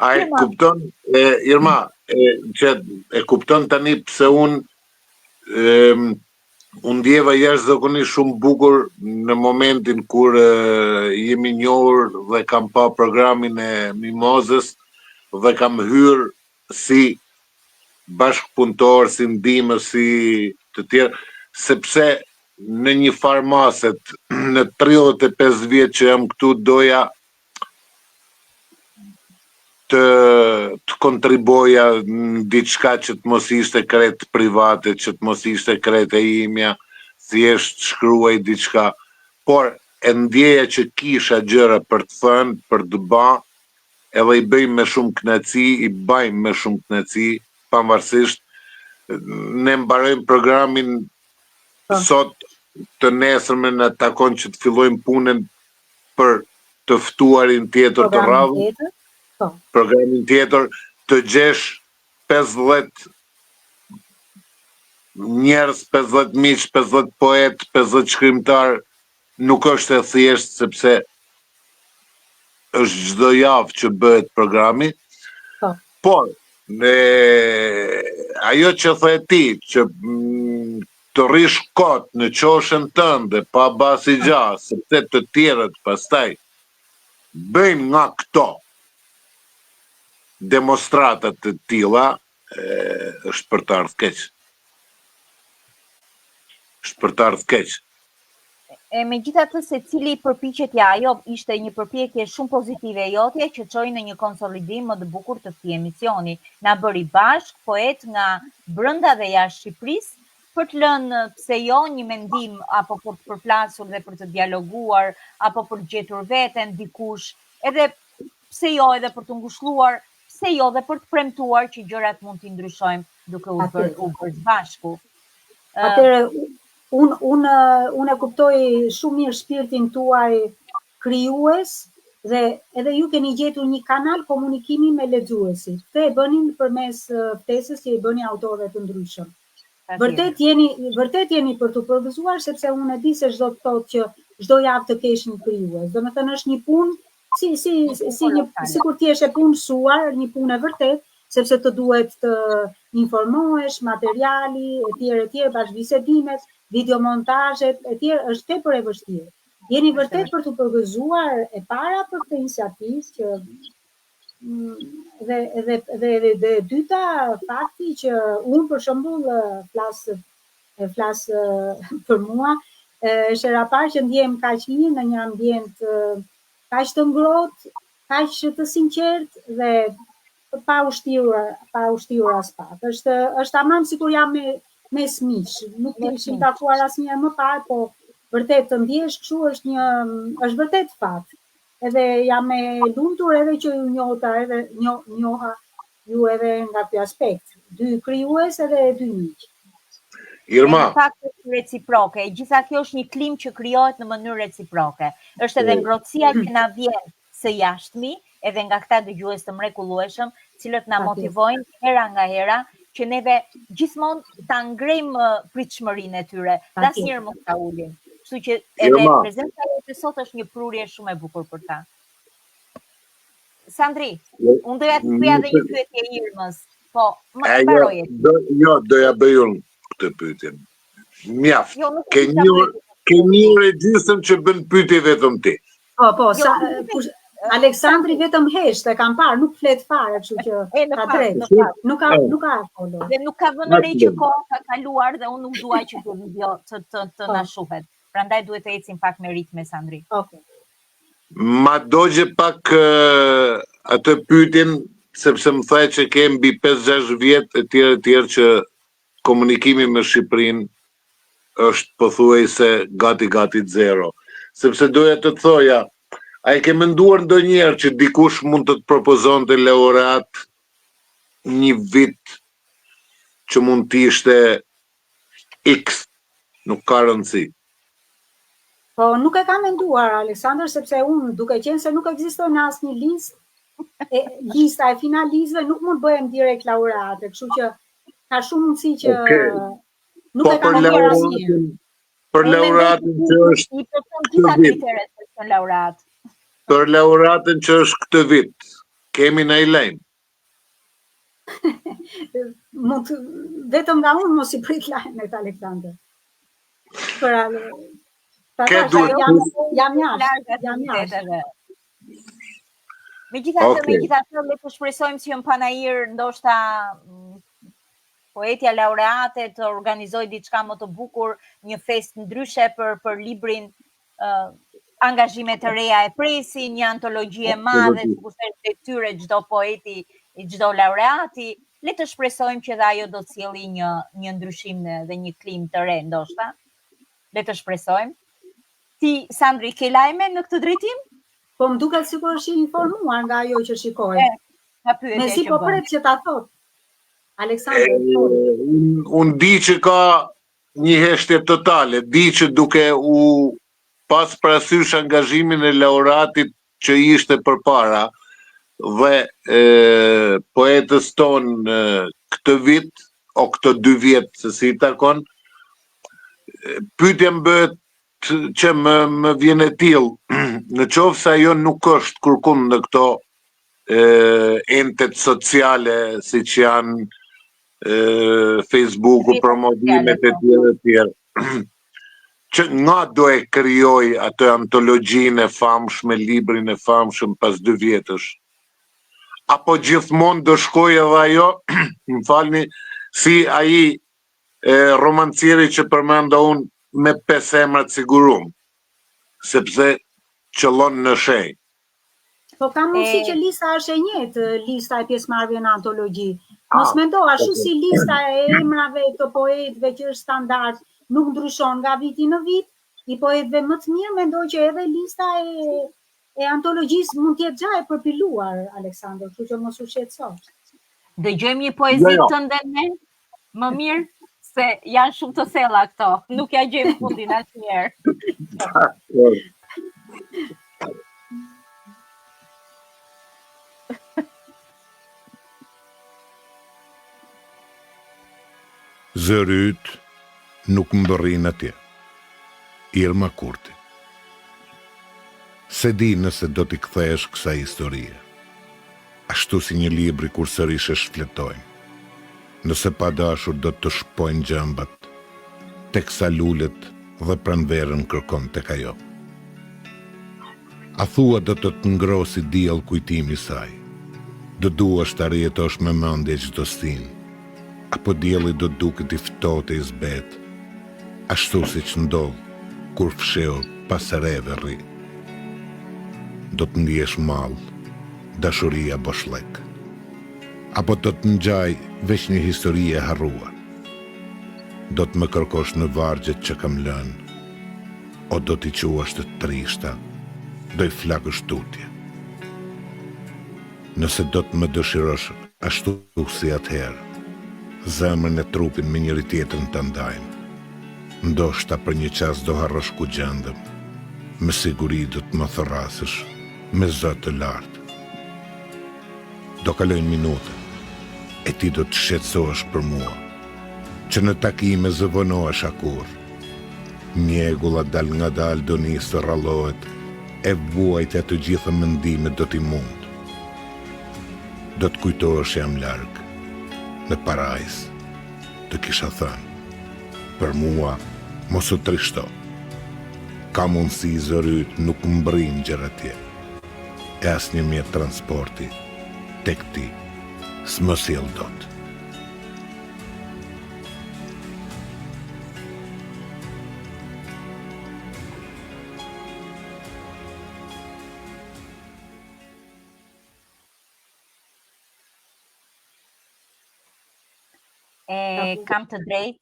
A e kupton, e, Irma, e, që e kupton tani pse unë u ndjeva jashtëzakonisht shumë bukur në momentin kur e, jemi njohur dhe kam pa programin e Mimozës dhe kam hyrë si bashkëpunëtor, si ndihmës, si të tjerë, sepse në një farë mase në 35 vjet që jam këtu doja të të kontribuoja në diçka që të mos ishte krejt private, që të mos ishte krejt e imja, thjesht shkruaj diçka, por e ndjeja që kisha gjëra për të thënë, për të ba, edhe i bëjmë me shumë kënaqësi, i bajmë me shumë kënaqësi, pavarësisht ne mbarojmë programin po. sot të nesërmen na takon që të fillojmë punën për të ftuarin tjetër të radhës. Po. Programin tjetër të gjesh 50 njerëz, 50 miq, 50 poetë, 50 shkrimtarë nuk është e thjeshtë sepse është çdo javë që bëhet programi. Po. Por në ajo që the ti që mm, të rrish kot në qoshen tënde pa ba asigja, sepse të tjerët pastaj bëjnë nga këto demonstrata të tilla, e, është për të ardhur keq. Është për të ardhur keq. E megjithatë secili përpiqet ja, ajo ishte një përpjekje shumë pozitive e jotja që çoi në një konsolidim më të bukur të këtij emisioni. Na bëri bashkë poetë nga brenda dhe jashtë Shqipërisë për të lënë pse jo një mendim apo për të përplasur dhe për të dialoguar apo për të gjetur veten dikush, edhe pse jo edhe për të ngushëlluar, pse jo dhe për të premtuar që gjërat mund t'i ndryshojmë duke u bërë u bërë së bashku. Atëherë unë unë unë e kuptoj shumë mirë shpirtin tuaj. krijues dhe edhe ju keni gjetur një kanal komunikimi me lexuesit. Këtë e bëni përmes ftesës që i bëni autorëve të ndryshëm. Vërtet jeni vërtet jeni për t'u përgëzuar sepse unë e di se ç'do të thotë që çdo javë të kesh një krijues. Domethënë është një punë si si si një sikur të jesh e punësuar, një punë e vërtetë, sepse të duhet të informohesh, materiali etj etj, bashkëbisedimet, videomontazhet etj, është tepër e vështirë. Jeni vërtet për t'u përgëzuar e para për këtë iniciativë që mm, dhe dhe dhe dhe, dhe e dyta fakti që unë për shembull flas flas për mua është hera e parë që ndjehem kaq mirë në një ambient kaq të ngrohtë, kaq të sinqertë dhe pa u shtirur, pa u shtirur aspak. Është është tamam sikur jam me mes miqsh, nuk ishim takuar asnjëherë më parë, po vërtet të ndjesh kështu është një është vërtet fat. Edhe jam e lumtur edhe që ju njohta edhe njo, njoha ju edhe nga ky aspekt. Dy krijues edhe dy miq. Irma. Në fakt është reciproke. E gjitha kjo është një klimë që krijohet në mënyrë reciproke. Është edhe ngrohtësia që na vjen së jashtmi, edhe nga këta dëgjues të mrekullueshëm, të cilët na motivojnë hera nga hera që neve gjithmonë ta ngrejmë pritshmërinë e tyre, dhe asnjëherë mos ta ulim. Kështu që edhe Irma. prezenca jote sot është një prurje shumë e bukur për ta. Sandri, jo, unë doja të bëja edhe një pyetje Irmës. Po, më jo, mbaroje. Do, jo, doja bëj unë këtë pyetjen. Mjaft. Jo, ke një orë, ke një orë e gjysmë që bën pyetje vetëm ti. Po, po, jo, sa kush Aleksandri vetëm hesht, e kam parë, nuk flet fare, kështu që e, ka drejtë. Nuk ka nuk ka folur. Dhe nuk ka vënë re që koha ka kaluar dhe unë nuk dua që kjo video të të të po. na shuhet. Prandaj duhet të ecim pak me ritme Sandri. Okej. Okay. Ma dogje pak atë pyetjen sepse më the që ke mbi 5-6 vjet e tjerë e tjerë që komunikimi me Shqipërinë është pothuajse gati gati zero. Sepse doja të të thoja, a e ke menduar ndonjëherë që dikush mund të të propozonte laureat një vit që mund të ishte X, nuk ka rëndësi. Po nuk e kam menduar Aleksandër sepse unë duke qenë se nuk ekzistoj në asnjë listë, e, lista e finalistëve nuk mund bëhem direkt laureate, kështu që ka shumë mundësi që okay. nuk po e kam menduar asnjëherë. Për laureatin që është i plotëson gjitha kriteret për të laureat. Për laureatin që është këtë vit, kemi ndonjë lajm. Mund të, vetëm nga unë mos i prit lajmet Aleksandër. Për ale, ta Ke duhet jam, jam jashtë, jam jashtë. Megjithatë, okay. megjithatë, le të shpresojmë që në panair ndoshta mm, poetja laureate të organizojë diçka më të bukur, një festë ndryshe për për librin uh, angazhime të reja e presin, një antologji e madhe, sikurse është detyrë e çdo poeti, i çdo laureati, le të shpresojmë që dhe ajo do të sjelli një një ndryshim dhe një klimë të re ndoshta. Le të shpresojmë. Ti Sandri ke lajme në këtë drejtim? Po më duket sikur është i informuar nga ajo që shikoj. E, nga pyetja Mezi po pret që ta thotë. Aleksandër, po. Unë un di që ka një heshtje totale, di që duke u pas parasysh angazhimin e laureatit që ishte përpara dhe e, poetës tonë këtë vit, o këto dy vjet se si i takon, pyetja më bëhet që më, më vjen e tillë, në qoftë se ajo nuk është kurkund në këto e, entet sociale, siç janë Facebooku, promovimet e tjera e tjera. Që nga do e krijojë atë antologjinë e famshme, librin e famshëm pas dy vjetësh? Apo gjithmonë do shkojë edhe ajo, më falni, si ai e, romancieri që përmenda unë me pesë emra të sigurum, sepse qëllon në shenjë. Po ka mundësi që lista është e njëjtë, lista e pjesëmarrësve në antologji. Mos ah, mendo, ashtu si lista e emrave të poetëve që është standard, nuk ndryshon nga viti në vit, i poetëve më të mirë, mendoj që edhe lista e e antologjisë mund të jetë xha e përpiluar, Aleksandër, kështu që mos u shqetëso. Dëgjojmë një poezi jo, jo. tënde ne? Më mirë se janë shumë të thella këto, nuk ia gjejmë fundin asnjëherë. Zëri yt nuk mbërrin atje. Irma Kurti. S'e di nëse do t'i kthehesh kësaj historie. Ashtu si një libri kur sërish e shfletojmë. Nëse pa dashur do të të shpojnë gjembat, teksa lulet dhe pranverën kërkon tek ajo. A thua do të të ngrohë si diell kujtimi i saj? Do duash ta rijetosh me mendje çdo stinë? Apo dielli do të duket i ftohtë e i zbehtë, ashtu siç ndodh kur fshehur pas reve rri? Do të ndiesh mall, dashuri a boshllëk? Apo do të ngjajë veç një histori e harruar? Do të më kërkosh në vargjet që kam lënë, o do t'i quash të trishta, do i flakësh tutje. Nëse do të më dëshirosh ashtu si atëherë, zemrën e trupin me njëri-tjetrin ta ndajmë. Ndoshta për një çast do harrosh ku gjendem, me siguri do të më thërrasësh me zë të lartë. Do kalojnë minuta, e ti do të shqetësohesh për mua, që në takime s'vonohesha kurrë. Mjegulla dalëngadalë do nisë të rrallohet, e vuajtja të gjitha mendimet do t'i mundë. Do të kujtosh që jam larg, në parajsë, të kisha thënë. Për mua, mos u trishto. Ka mundësi zëri yt nuk mbërrin gjer atje. E asnjë mjet transporti tek ti s'më sjell dot. E kam të drejtë,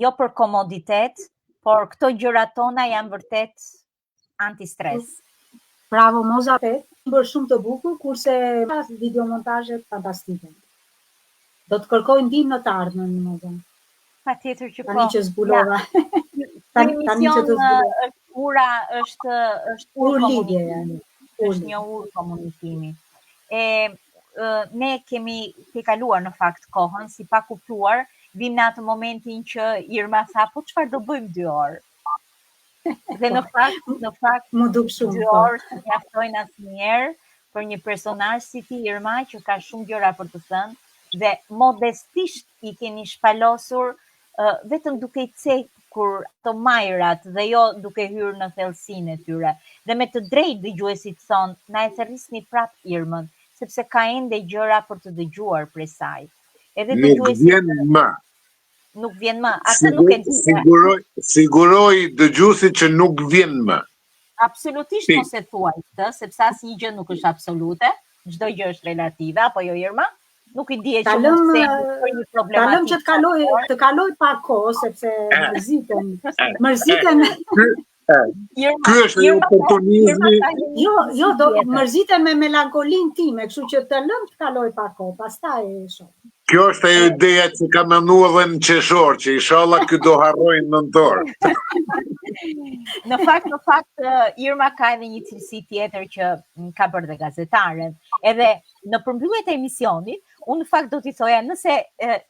jo për komoditet, por këto gjërat tona janë vërtet antistres. Bravo Moza, bërë shumë të bukur, kurse videomontazhet fantastike. Do të kërkoj ndihmë në të ardhmen, Moza. Patjetër që po. Tani që zbulova. tani, tani që të zbulova. Është ura, është është urë lidhje janë. Është një urë komunikimi. E ne kemi tejkaluar në fakt kohën, si pa kuptuar, vim në atë momentin që Irma tha, po çfarë do bëjmë dy orë? Dhe në fakt, në fakt, m'u duk shumë. Dy po. orë s'mjaftojnë asnjëherë për një personazh si ti Irma që ka shumë gjëra për të thënë dhe modestisht i keni shpalosur uh, vetëm duke i cekur ato majrat dhe jo duke hyrë në thellësinë e tyre. Dhe me të drejtë dëgjuesit thonë, na e thërrisni prap Irmën, sepse ka ende gjëra për të dëgjuar prej saj. Edhe nuk vjen më. Nuk vjen më. Atë nuk e di. Siguroj, siguroj dëgjuesit që nuk vjen më. Absolutisht mos e thuaj këtë, sepse asnjë gjë nuk është absolute, çdo gjë është relative, apo jo Irma? Nuk i dihet që mund të themi për një problematikë. Ta lëmë që të kaloj, të kaloj pak kohë sepse mërziten. Mërziten. Ky është një oportunizmi. Jo, jo, do mërziten me melankolinë time, kështu që të lëmë të kaloj pak kohë, pastaj e shoh. Kjo është ajo ideja që kam menduar edhe në qershor, që inshallah ky do harrojë në nëntor. në fakt, në fakt Irma ka edhe një cilësi tjetër që ka bërë dhe gazetaren. Edhe në përmbyllje të emisionit, unë në fakt do t'i thoja nëse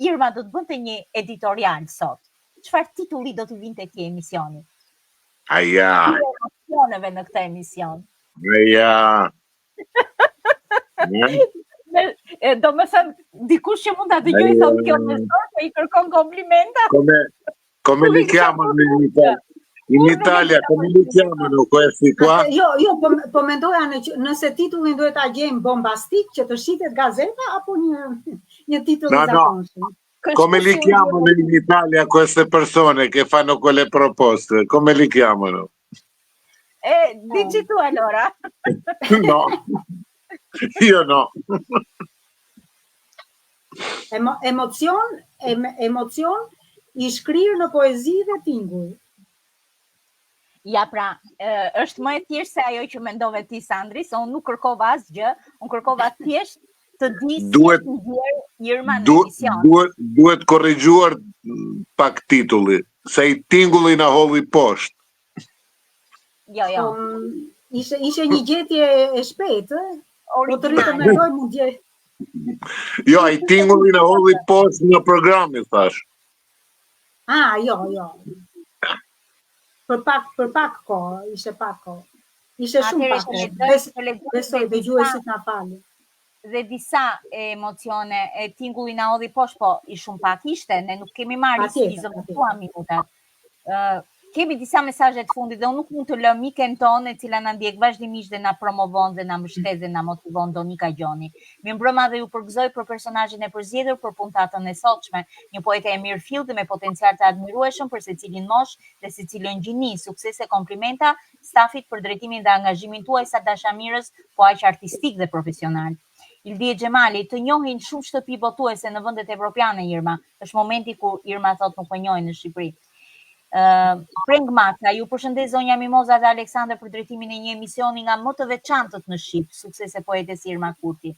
Irma do të bënte një editorial sot, çfarë titulli do t'i vinte këtij emisioni? Aja. Emocioneve në këtë emision. Aja. E, domethënë, dikush që mund ta dëgjojë thotë kjo me zor, po i kërkon komplimenta. Come, come li chiamano in Italia? In Italia, come li chiamano questi qua? Jo, jo, po, po mendoja në, nëse titullin duhet ta gjejmë bombastik që të shitet gazeta apo një një titull i zakonshëm. No. Come li chiamano in Italia queste persone che fanno quelle proposte? Come li chiamano? Eh, dici tu allora. No, io no. Emo, emocion, em, emocion i shkrirë në poezi dhe tinguj. Ja pra, është më e thjeshtë se ajo që mendove ti Sandri, se unë nuk kërkova asgjë, unë kërkova thjesht të di si duhet, është ndjerë Irma në emision. Duhet, duhet korrigjuar pak titulli, se ai tingulli na hodhi poshtë. Jo, jo. Po, ishte, ishte një gjetje e shpejtë, ë? Po të rri të mendoj mund gjej. Jo, ai tingulli na hodhi poshtë në programi, thashë. Ah, jo, jo. Për pak, për pak kohë, ishte pak kohë. Ishte shumë pak kohë. Bes, besoj dëgjuesit na falin. Dhe disa emocione e tingulli na hodhi poshtë, po i shumë pak ishte, ne nuk kemi marrë i zëvendësuam minutat. Ë kemi disa mesazhe të fundit dhe unë nuk mund të lë miken tonë e cila na ndjek vazhdimisht dhe na promovon dhe na mbështet dhe na motivon Donika Gjoni. Mirëmbrëma dhe ju përgëzoj për personazhin e përzgjedhur për puntatën e sotshme, një poete e mirëfilltë dhe me potencial të admirueshëm për secilin moshë dhe secilën gjini. Suksese komplimenta stafit për drejtimin dhe angazhimin tuaj sa dashamirës, po aq artistik dhe profesional. Ildie Xhemali, të njohin shumë shtëpi botuese në vendet evropiane Irma. Është momenti kur Irma thotë nuk më njohin në Shqipëri. Ë Preng Maca, ju përshëndes zonja Mimoza dhe Aleksandër për drejtimin e një emisioni nga më të veçantët në shqip. Suksese poetes Irma Kurti.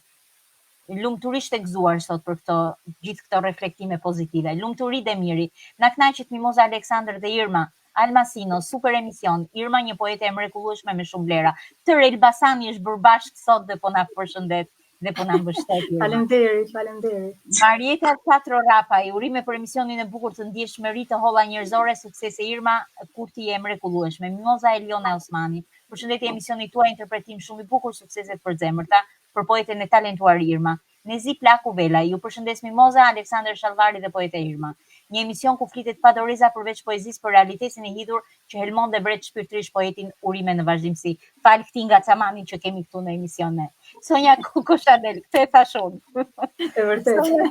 Lumturisht e gëzuar sot për këto gjithë këto reflektime pozitive. Lumturi Demiri, na kënaqët Mimoza Aleksandër dhe Irma. Alma Sino, super emision. Irma një poete e mrekullueshme me shumë vlera. Tërë Elbasani është bërë bashkë sot dhe po na përshëndet dhe po na mbështet. Faleminderit, faleminderit. Marieta Katro Rapaj, urime për emisionin e bukur të ndjeshmëri të holla njerëzore, suksese Irma Kurti e mrekullueshme. Mimoza Eliona Osmani, përshëndetje emisionit tuaj, interpretim shumë i bukur, suksese të përzemërta për poeten e talentuar Irma. Nezi Plaku Velaj, ju përshëndes Mimoza, Aleksandër Shallvari dhe poete Irma. Një emision ku flitet pa doreza përveç poezisë për realitetin e hidhur që helmon dhe vret shpirtërisht poetin urime në vazhdimësi. Falë këtij nga Camani që kemi këtu në emision ne. Sonja Koko Chanel, këtë e thashë unë. E vërtetë. Sonja,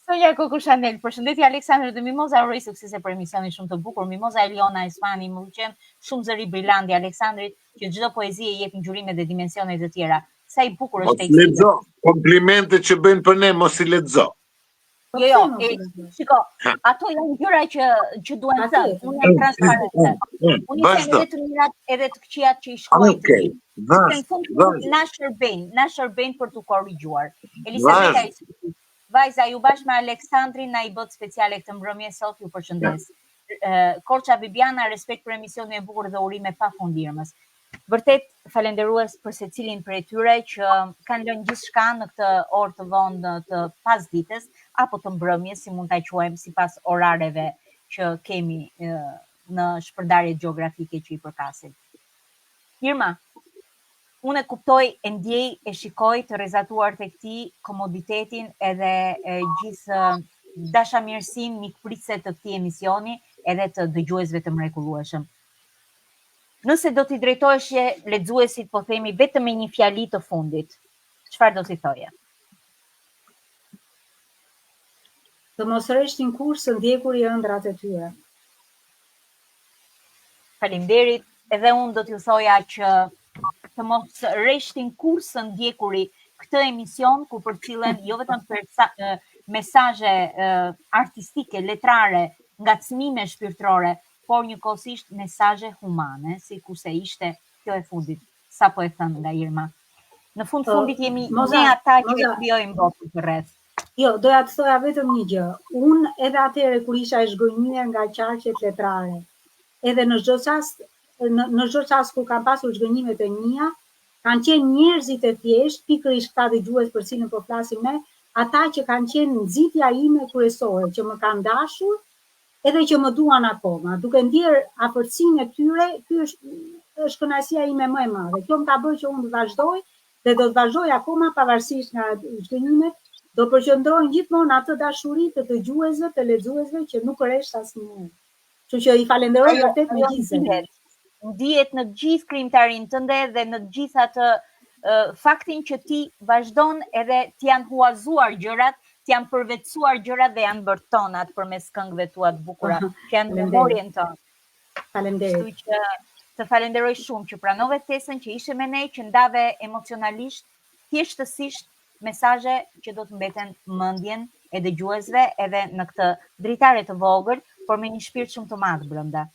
Sonja Koko Chanel, përshëndetje Aleksandër dhe Mimoza, uroj suksese për emisionin shumë të bukur. Mimoza Eliona Osmani, më pëlqen shumë zëri brilant i Aleksandrit, që çdo poezie i jep ngjyrime dhe dimensione të tjera. Sa i bukur është teksti. Mos lexo, komplimentet që bëjnë për ne mos i lexo. Po jo, jo, e, shiko, ato janë gjëra që që duhen thënë, unë jam transparente. Unë i them edhe të mirat edhe të këqijat që i shkruaj. Okej. Në fund na shërbejnë, na shërbejnë për t'u korrigjuar. Elisabeta Isufi, vajza ju bashkë me Aleksandrin na i bëtë speciale këtë mbrëmje sot, ju përshëndes. Korça Bibiana, respekt për emisionin e bukur dhe urime pa fund Irmës. Vërtet falenderues për secilin prej tyre që kanë lënë gjithçka në këtë orë të vonë të pasdites apo të mbrëmjes, si mund ta quajmë sipas orareve që kemi në shpërndarjet gjeografike që i përkasin. Irma, unë e kuptoj, e ndjej, e shikoj të rrezatuar tek ti komoditetin edhe e gjithë dashamirësinë mikpritëse të këtij emisioni edhe të dëgjuesve të mrekullueshëm. Nëse do t'i drejtoheshe lexuesit, po themi vetëm me një fjali të fundit, çfarë do t'i thoje? Të mos reshtin kurrë së ndjekuri ëndrrat e tyre. Faleminderit. Edhe unë do t'ju thoja që të mos reshtin kurrë së ndjekuri këtë emision ku përcillen jo vetëm persa, mesazhe artistike, letrare, ngacmime shpirtërore, por njëkohësisht mesazhe humane, sikurse ishte kjo e fundit, sapo e thënë nga Irma. Në fund po, fundit jemi ne ata që e krijojmë botën përreth. Jo, doja të thoja vetëm një gjë. Unë edhe atëherë kur isha e zhgënjyer nga qarqet letrare, edhe në çdo çast në në çdo çast kur kam pasur zhgënjimet e mia, kanë qenë njerëzit e thjeshtë, pikërisht këta dëgjues për cilën po flasim ne, ata që kanë qenë nxitja ime kryesore, që më kanë dashur edhe që më duan akoma, duke ndjerë afërsinë e tyre, ky është është kënaqësia ime më e madhe. Kjo më ka bërë që unë të vazhdoj dhe do të vazhdoj akoma pavarësisht nga zhgënjimet, do përqendrohem gjithmonë në atë dashuri të dëgjuesve, të lexuesve që nuk resht asnjëherë. Kështu që i falenderoj vërtet me gjithë zemër. Ndihet në gjithë krijimtarinë tënde dhe në gjithë atë faktin që ti vazhdon edhe të janë huazuar gjërat, të janë përvetësuar gjërat dhe janë bërë tonat përmes këngëve tua të bukura, që janë në memorien tonë. Faleminderit. Kështu që të falenderoj shumë që pranove ftesën, që ishe me ne, që ndave emocionalisht, thjeshtësisht mesazhe që do të mbeten në mendjen e dëgjuesve edhe në këtë dritare të vogël, por me një shpirt shumë të madh brenda.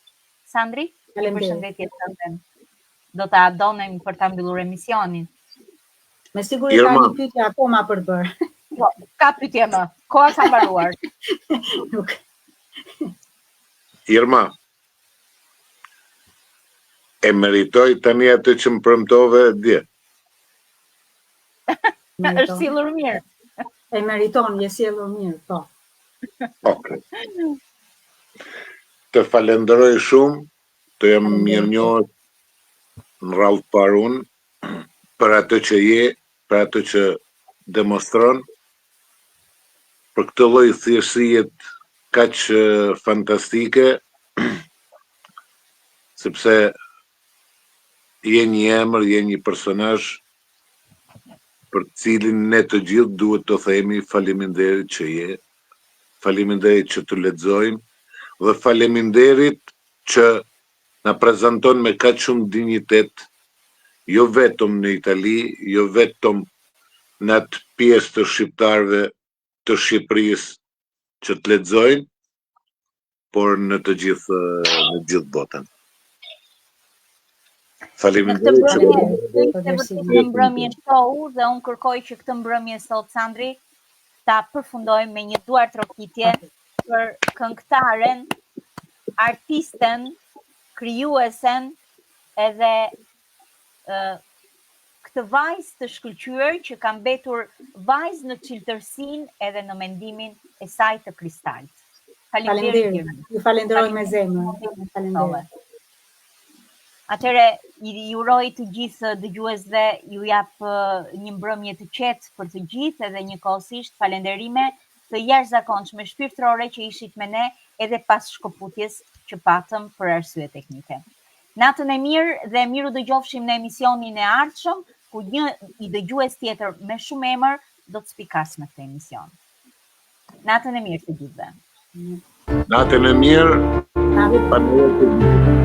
Sandri, një përshëndetje tënden. Do ta donim për ta mbyllur emisionin. Me siguri ka një pyetje akoma për të bërë. Po, ka pyetje më. Koha ka mbaruar. Nuk. Irma, e meritoj tani atë që më premtove dje. Është sjellur mirë. E meriton, je sjellur mirë, po. Okej. Të falenderoj shumë, të jam mirënjohës në radhë të parë unë për atë që je, për atë që demonstron, për këtë lloj thjeshtësie kaq fantastike, sepse je një emër, je një personazh për të cilin ne të gjithë duhet të themi faleminderit që je, faleminderit që të lexojmë dhe faleminderit që na prezanton me kaq shumë dinjitet, jo vetëm në Itali, jo vetëm në atë pjesë të shqiptarëve të Shqipërisë që të lexojnë, por në të gjithë në gjithë botën. Faleminderit që në këtë mbrëmje show dhe unë kërkoj që këtë mbrëmje sot Sandri ta përfundojmë me një duartrokitje për këngëtaren, artisten, krijuesen edhe këtë vajzë të shkëlqyer që ka mbetur vajzë në çiltërsinë edhe në mendimin e saj të kristaltë. Faleminderit. Ju falenderoj me zemër. Faleminderit. Atëherë i uroj të gjithë dëgjuesve, ju jap një mbrëmje të qetë për të gjithë edhe njëkohësisht falenderime të jashtëzakonshme shpirtërore që ishit me ne edhe pas shkëputjes që patëm për arsye teknike. Natën e mirë dhe mirudëgjofshim në emisionin e ardhshëm, ku një i dëgjues tjetër me shumë emër do të spikasë në këtë emision. Natën e mirë të gjithëve. Natën e mirë. Natën e mirë.